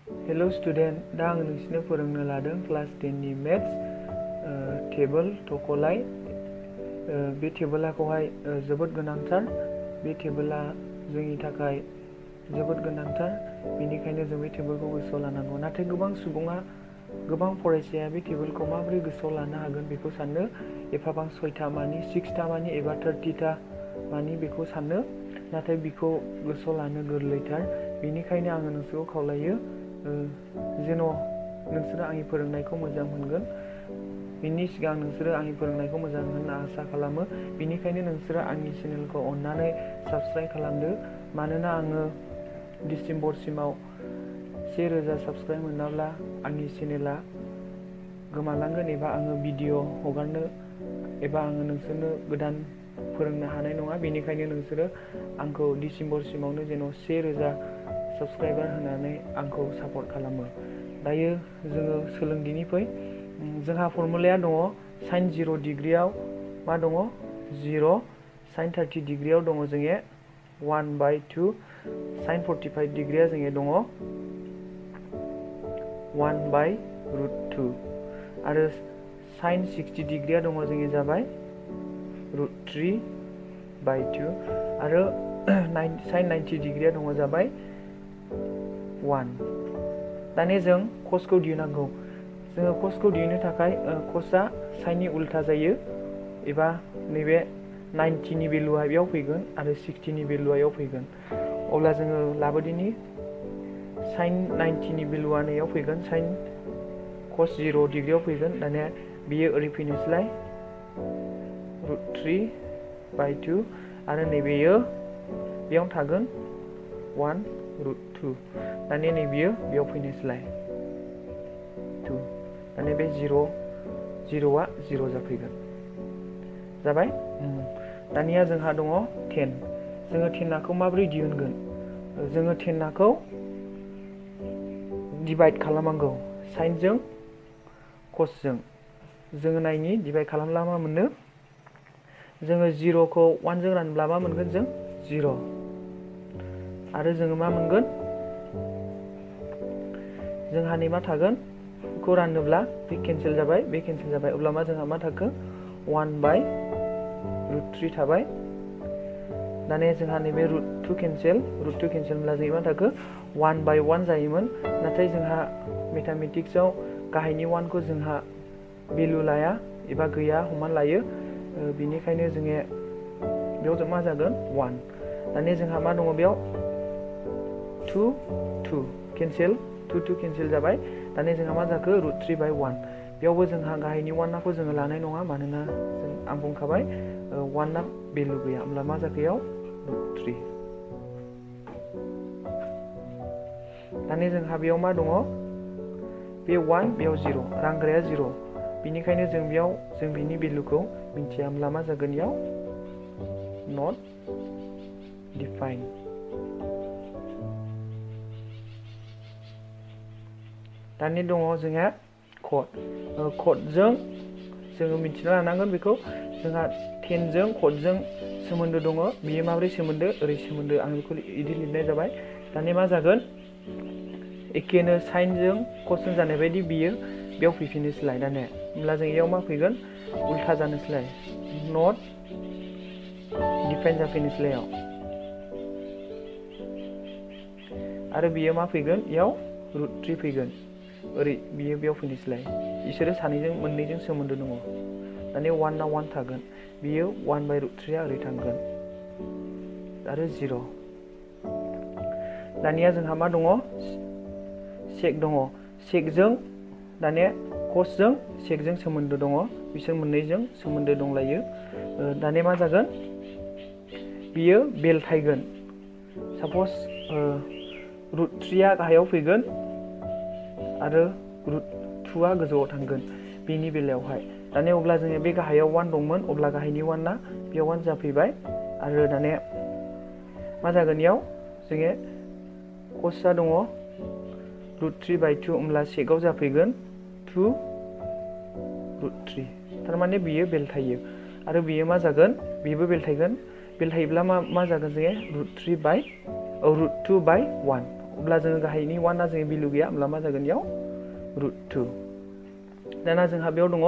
Hello student, दा आं नोंसिनो फोरोंनो लादों क्लास 10 नि मेथ्स टेबल tokolai। बे टेबोलाखौहाय जोबोद गोनांथार। बे टेबोला जोंनि थाखाय जोबोद गोनांथार, बेनिखायनो जों बे टेबोलखौ गोसोआव लानांगौ। नाथाय गोबां फरायसाया बे टेबोलखौ माबोरै गोसोआव लानो हागोन बेखौ साननो, एफाबां 6था मानि 6था मानि एबा 30था मानि बेखौ साननो, नाथाय बेखौ गोसोआव लानो गोरलैथार। बेनिखायनो आङो नोंसोरखौ खावलायो जेन' नोंसोरो आंनि फोरोंनायखौ मोजां मोनगोन। बिनि सिगां नोंसोरो आंनि फोरोंनायखौ मोजां होनना आसा खालामो। बेनिखायनो नोंसोरो आंनि चेनेलखौ अननानै साबस्क्राइब खालामदो, मानोना आङो डिसेम्बरसिमाव 1000 साबस्क्राइब मोनाब्ला आंनि चेनेला गोमालांगोन, एबा आङो भिडिअ हगारनो एबा आङो नोंसोरनो गोदान फोरोंनो हानाय नङा। बेनिखायनो नोंसोरो आंखौ डिसेम्बरसिमावनो जेन' 1000 साबस्क्राइबार होनानै आंखौ सापर्ट खालामो। दायो जोङो सोलोंदिनि फै। जोंहा फर्मुलाया दङ sin 0 डिग्रियाव मा दङ 0, sin 30 डिग्रियाव दङ जोङो 1/2, sin 45 डिग्रिया जोङो दङ 1/√2, आरो sin 60 डिग्रिया दङ जोङो जाबाय √3/2, आरो sin 90 डिग्रिया दङ जाबाय 1। दानिया जों कसखौ दिहुननांगौ। जोङो कसखौ दिहुननो थाखाय कसआ साइननि उल्था जायो, एबा नैबे 90 नि भेलुआ बेयाव फैगोन आरो 60 नि भेलुआ बेयाव फैगोन। अब्ला जोङो लाबोदिनि sin 90 नि भेलुआ नैयाव फैगोन, sin cos 0 डिग्रियाव फैगोन। दानिया बियो ओरै फैनोसैलाय √3/2, आरो नैबेयो बेयाव थागोन 1√2। दानिया नैबेयो बेयाव फैनोसैलाय 2। दानिया बे 0आ 0 जाफैगोन। जाबाय। दानिया जोंहा दङ 10। जोङो 10खौ माबोरै दिहुनगोन? जोङो 10खौ डिभाइड खालामनांगौ साइनजों कसजों। जोङो नायनि डिभाइड खालामब्ला मा मोनो। जोङो 0खौ 1 जों रानब्ला मा मोनगोन जों 0, आरो जोङो मा मोनगोन, जोंहा नै मा थागोन, बेखौ रानोब्ला बे केन्सेल जाबाय, बे केन्सेल जाबाय। अब्ला मा जोंहा मा थाखो 1/√3 थाबाय। दानिया जोंहा नैबे √2 केन्सेल होनब्ला जों मा थाखो 1/1 जायोमोन। नाथाय जोंहा मेथामेटिक्सआव गाहायनि 1खौ जोंहा भेलु लाया एबा गैया हमना लायो। बेनिखायनो जोङो बेयाव मा जागोन 1। दानिया जोंहा मा दङ बेयाव 2 केन्सेल, 2 केन्सेल जाबाय। दानिया जोंहा मा जाखो √3/1। बेयावबो जोंहा गाहायनि 1खौ जोङो लानाय नङा, मानोना आं बुंखाबाय 1आ भेलु गैया। होमब्ला मा जाखो बेयाव √3। दानिया जोंहा बेयाव मा दङ, बे 1 बेयाव 0, रानग्राया 0। बेनिखायनो जों बिनि भेलुखौ मिन्थिया। होमब्ला मा जागोन बेयाव नट डिफाइन। दानिया दङ जोंहा कदजों जोङो मिन्थिना लानांगोन। बेखौ जोंहा 10जों कदजों सोमोन्दो दङ। बियो माबोरै सोमोन्दो, ओरै सोमोन्दो। आं बेखौ इदि लिरनाय जाबाय। दानिया मा जागोन, एखेनो साइनजों कसजों जानाय बायदि बियो बेयाव फैफिनोसैलाय। दानिया होमब्ला जों बेयाव मा फैगोन, उल्था जानोसैलाय, नट डिफाइन जाफैनोसैलाय। आरो बियो मा फैगोन, बेयाव √3 फैगोन, ओरै बियो बेयाव फैनोसैलाय। बिसोरो मोननैजों सोमोन्दो दङ। दानिया 1 थागोन, बियो 1/√3आ ओरै थांगोन, आरो 0। दानिया जोंहा मा दङ, सेक दङ। सेकजों दानिया कसजों सेकजों सोमोन्दो दङ, बिसोर मोननैजों सोमोन्दो दंलायो। दानिया मा जागोन, बियो बेलथायगोन। सापस √3आ गाहायाव फैगोन आरो √2आ गोजौआव थांगोन बेनि बेलायावहाय। दानिया अब्ला जोङो बे गाहायाव 1 दंमोन, अब्ला गाहायनि 1आ बेयाव 1 जाफैबाय। आरो दानिया मा जागोन, बेयाव जोङो कसआ दङ √3/2, होमब्ला सेकआव जाफैगोन 2√3। थारमाने बियो बेलथायो, आरो बियो मा जागोन, बेबो बेलथायगोन। बेलथायोब्ला मा जागोन, जोङो √2/1। अब्ला जोङो गाहायनि 1आ जोङो भेलु गैया होमब्ला मा जागोन इयाव √2 दाना जोंहा बेयाव दङ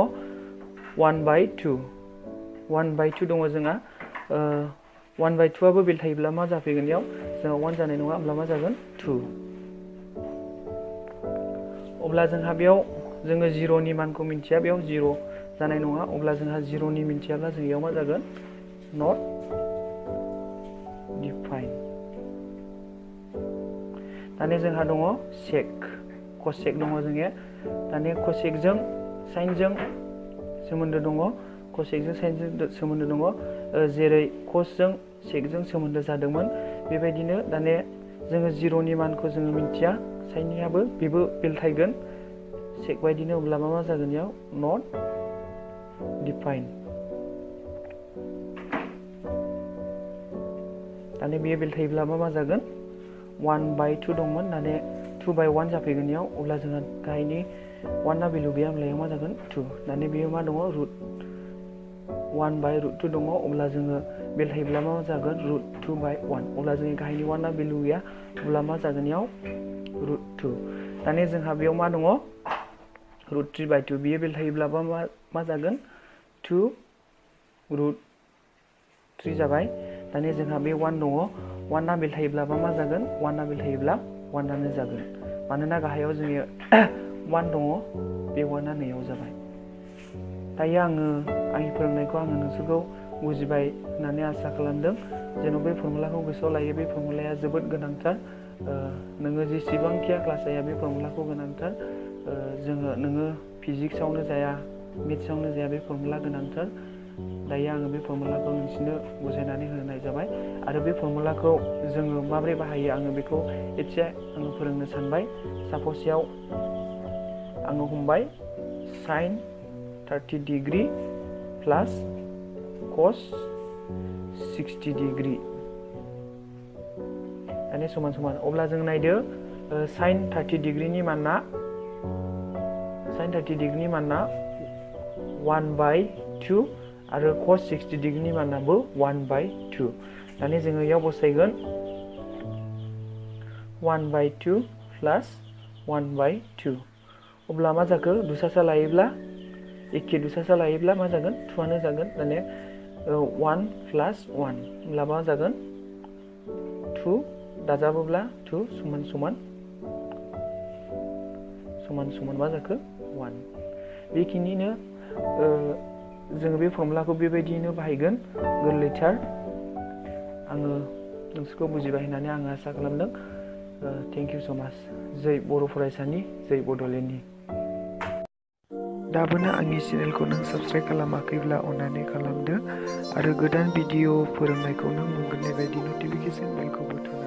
1/2 1/2 दङ जोंहा 1/2 आबो बेल थायोब्ला मा जाफैगोन इयाव जोंहा 1 जानाय नङा होमब्ला मा जागोन 2 अब्ला जोंहा बेयाव जोङो 0 नि मानखौ मिन्थिया बेयाव 0 जानाय नङा अब्ला जोंहा 0 नि मिन्थियाब्ला जों इयाव मा जागोन not define दानिया जोंहा दङ सेक कसेक दङ जोंनिया दानिया कसेकजों साइनजों सोमोन्दो दङ कसेकजों साइनजों सोमोन्दो दङ जेरै कसजों सेकजों सोमोन्दो जादोंमोन बेबायदिनो दानिया जोङो 0 नि मानखौ जोङो मिन्थिया साइननियाबो बेबो बेल थायगोन सेक बायदिनो अब्ला मा जागोन इयाव not define दानिया बेयो बेल थायोब्ला मा जागोन 1/2 दंमोन दानिया 2/1 जाफैगोन इयाव अब्ला जोंहा गाहायनि 1 भेलु गैया होमब्ला इयाव मा जागोन 2 दानिया बेयो मा दङ √1/√2 दङ अब्ला जोङो बेल थायोब्ला मा जागोन √2/1 अब्ला जोंनि गाहायनि 1 भेलु गैया अब्ला मा जागोन इयाव √2 दानिया जोंहा बेयाव मा दङ √3/2 बियो बेल थायोब्ला मा जागोन 2√3 जाबाय दानिया जोंहा बे 1 दङ 1आ बेल थायोब्ला मा जागोन 1आ बेल थायोब्ला 1आनो जागोन मानोना गाहायाव जोङो 1 दङ बे 1आ नैयाव जाबाय दायो आङो आंनि फोरोंनायखौ आङो नोंसोरखौ बुजिबाय होननानै आसा खालामदों जेन' बे फर्मुलाखौ गोसोआव लायो बे फर्मुलाया जोबोद गोनांथार नोङो जेसेबांखि क्लास जाया बे फर्मुलाखौ गोनांथार नोङो फिजिक्सआवनो जाया मेथ्सआवनो जाया बे फर्मुला गोनांथार दायो आङो बे फर्मुलाखौ नोंसोरनो बुजायनानै होनाय जाबाय आरो बे फर्मुलाखौ जोङो माबोरै बाहायो आङो बेखौ एसे आङो फोरोंनो सानबाय साप'सयाव आङो हमबाय sin 30 डिग्री प्लास cos 60 डिग्री दानिया समान समान अब्ला जों नायदो sin 30 डिग्रीनि माना 1/2 आरो cos 60 डिग्रीनि मानाबो 1/2 दानिया जोङो इयाव बसायगोन 1/2 प्लास 1/2 अब्ला मा जाखो दुसासा लायोब्ला एखे दुसासा लायोब्ला मा जागोन 2आनो जागोन दानिया 1 प्लास 1 होमब्ला मा जागोन 2 दाजाबोब्ला 2 समान समान मा जाखो 1 बेखिनिनो जोङो बे फर्मुलाखौ बेबायदियैनो बाहायगोन गोरलैथार आङो नोंसोरखौ बुजिबाय होननानै आङो आसा खालामदों थेंक इउ स' माच जै बर' फरायसानि जै बड'लेण्डनि दाबोनो आंनि चेनेलखौ नों साबस्क्राइब खालामाखैब्ला अन्नानै खालामदो आरो गोदान भिडिअ फोरोंनायखौ नों मोनगोननाय बायदि नटिफिकेसन बेलखौबो थुना